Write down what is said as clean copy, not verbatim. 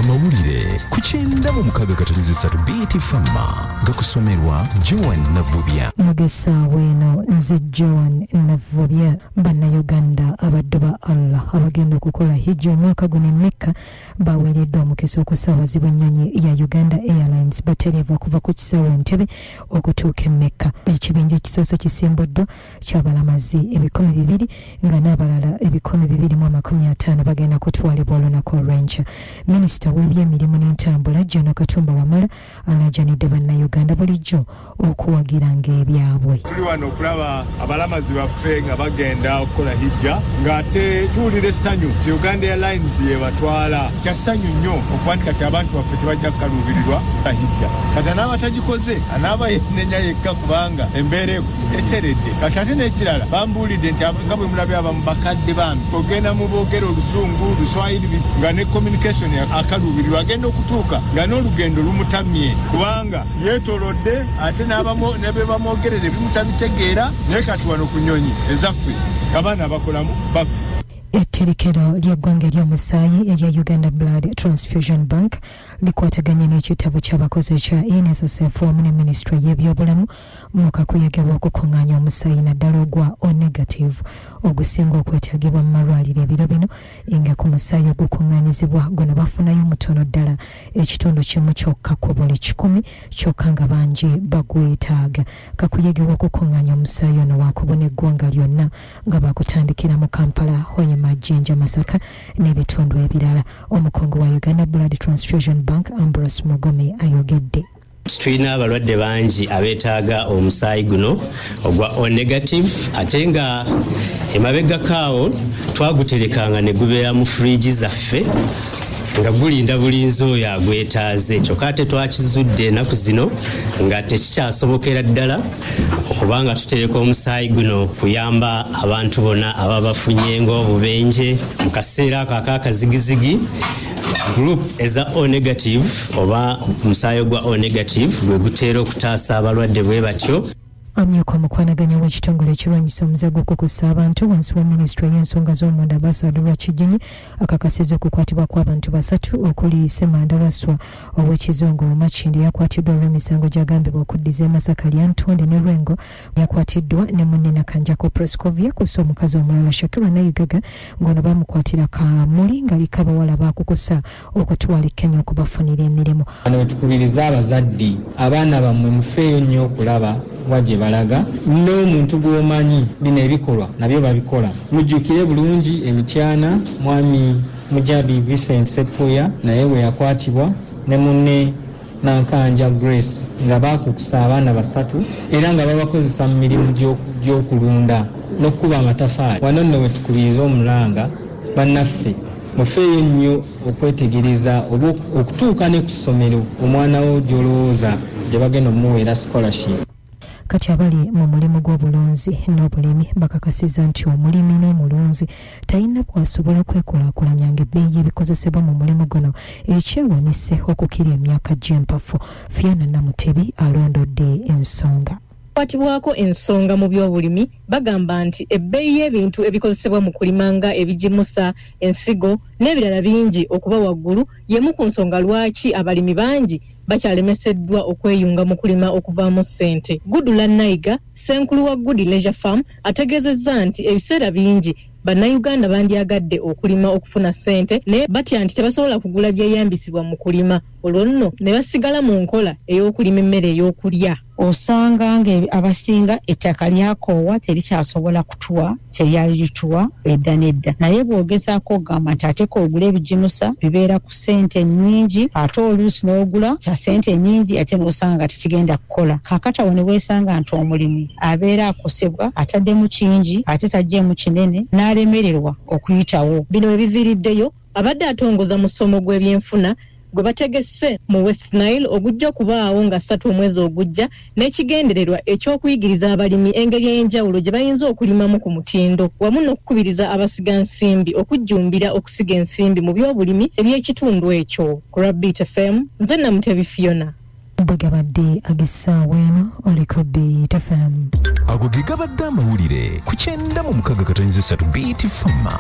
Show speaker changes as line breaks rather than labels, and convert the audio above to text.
Amawulire ku 96.3 Beat Fama gakusomerwa Joan Navubya.
Mugesaawa eno, nze Joan Navubya. Bannayuganda abaddu ba Allah abagenda okukola hijja omwaka guno e Mekka baweereddwa omukisa okusaabazibwa ennyonyi ya Uganda Airlines batereevu okuva ku kisaawe Entebbe okutuuka e Mekka. Ekibinja ekisoose kisimbuddwa kyabalamazi 200, nga n'abalala 250 bagenda kutwalibwa olunaku olw'enkya. Minisita w'ebyemirimu n'entambula Gen Katumba Wamala alaajanidde Bannayuganda bulijjo okuwagiranga ebyabwe.
Tuli wano okulaba abalamazi baffe nga bagenda okukola hijja, ng'ate tuwulira essanyu nti Uganda Airlines yebatwala. Kya ssanyu nnyo okuba nti kati abantu baffe tebajja kukaluubirirwa hijja. Kati anaaba tagikoze anaaba yenenya yekka, kubanga embeera eteredde kati. Ate n'ekirala, bambuulidde nti nga bwe mulabye abamu bakadde bambi, ogenda mu boogera Oluzungu, Luswayiri, nga ne communication akaluubirirwa, agenda okutuuka nga n'olugendo lumutamye kubanga yeetolodde, ate ne be bamwogerera ebimu tabitegeera. Naye kati wano ku nyonyi ezaffe, abaana abakolamu baffe.
Etterekero ly'eggwanga ery'omusaayi erya Uganda Blood Transfusion Bank likwataganye n'ekitabo ky'abakozi ekya NSSF wamu ne minisitule y'ebyobulamu mu kakuyege w'okukuŋŋaanya omusaayi, naddala ogwa O negative ogusinga okwetaagibwa mu malwaliro ebiro bino, nga ku musaayi ogukuŋŋaanyizibwa guno bafunayo mutono ddala, 1% kyokka ku buli 100, kyokka nga bangi bagwetaaga. Kakuyege w'okukuŋŋaanya omusaayi ono wakubuna eggwanga lyonna, nga bakutandikira mu Kampala, Hoima, Jinja, Masaka n'ebitundu ebirala. Omukungu wa Uganda Blood Transfusion Bank, Ambrose Mugome, ayogedde.
Tulina abalwadde bangi abeetaaga omusaayi guno ogwa O negative, ate nga emabegako awo twaguterekanga ne gubeera mu fridge zaffe nga gulinda bulinzi oyo agwetaaze. Kyokka ate twakizudde ennaku zino nga tekikyasobokera ddala okubanga tutereka omusaayi guno kuyamba abantu bonna ababa bafunye ng'obubenje mu kaseera ako ak'akazigizigi. Group eza O negative oba omusaayi ogwa O negative gwe guteera okutaasa abalwadde bwe batyo.
Amyuka omukwanaganya w'ekitongole ekirwanyisa omuze gw'okukusa abantu wansi wa minisitule y'ensonga z'omunda, Basadulwa Kijinyi, akakasizza okukwatibwa kw'abantu basatu okuli Semanda Waswa ow'Ekizungu mu Makindye, yakwatiddwa olw'emisango gyagambibwa okuddiza e Masaka Lyantonde ne Lwengo, yakwatiddwa ne munne Nakanjako Proscovia, kussa omukazi omulala Shakira Nayigaga, ng'ono bamukwatira Kamuli nga liko abawala bakukusa okutwala e Kenya okubafunira emirimu.
Wano wetukubiriza abazadde, abaana bammwe mufeeyo nnyo okulaba wa gye balaga n'omuntu gw'omanyi. Bino ebikolwa nabyo babikola. Mujjukire bulungi emityana, mwami Mujabi Vincent Seppuya naye bwe yakwatibwa ne munne Nankanja Grace, nga baakukusa abaana basatu era nga babakozesa mu mirimu gy'okulunda n'okukuba amatafaali. Wano nno wetukubiriza omulanga, bannaffe, mufeeyo nnyo okwetegereza oba okutuuka ne ku ssomero omwana wo gy'olowooza gye bagenda omuweera scholarship.
Kati abali mu mulimu gw'obulunzi n'obulimi bakakasiza nti omulimi n'omulunzi talina bw'asobola kwekulaakulanya ng'ebbeeyi y'ebikozesebwa mu mulimu guno ekyewanise okukira emyaka gy'empafu. Fiona Namutebi alondodde ensonga.
Kwatibwako ensonga mu byobulimi bagamba nti ebbeeyi y'ebintu ebikozesebwa mu kulima nga ebigimusa, ensigo n'ebirala bingi okuba waggulu y'emu ku nsonga lwaki abalimi bangi bakyalemeseddwa okweyunga mu kulima okuvaamu ssente. Gudula Naiga, ssenkulu wa Goody Leisure Farm, ategeezezza nti ebiseera bingi Bannayuganda bandyagadde okulima okufuna ssente, naye batya nti tebasobola kugula byeyambisibwa mu kulima, olwo nno ne basigala mu nkola ey'okulima emmere ey'okulya.
Osanga nga abasinga ettaka lyakoowa, terikyasobola kutuwa kyeryali lituwa edda nedda. Naye bw'ogezaako okugamba nti ate koogula ebigimusa, bibeera ku ssente nnyingi, ate oluusi n'ogula kya ssente nnyingi ate n'osanga nga tekigenda kukola. Kaakati awo ne weesanga nti omulimi abeera akosebwa, ataddemu kingi ate taggyemu kinene, n'alemererwa okuyitawo.
Bino we biviiriddeyo abadde atongoza musomo gw'ebyenfuna gwe bategese mu West Nile ogujja okubaawo nga 3 omwezi ogujja, n'ekigendererwa eky'okuyigiriza abalimi engeri ey'enjawulo gye bayinza okulimamu ku mutindo, wamu n'okukubiriza abasigansimbi okujjumbira okusiga ensimbi mu byobulimi eby'ekitundu ekyo. Ku lwa Beat FM, nze Namutebi Fiona.
Bwe gabadde ag'essaawa eno, oliko Beat FM.
Ago ge gabadde amawulire ku 96.3 Beat Fama.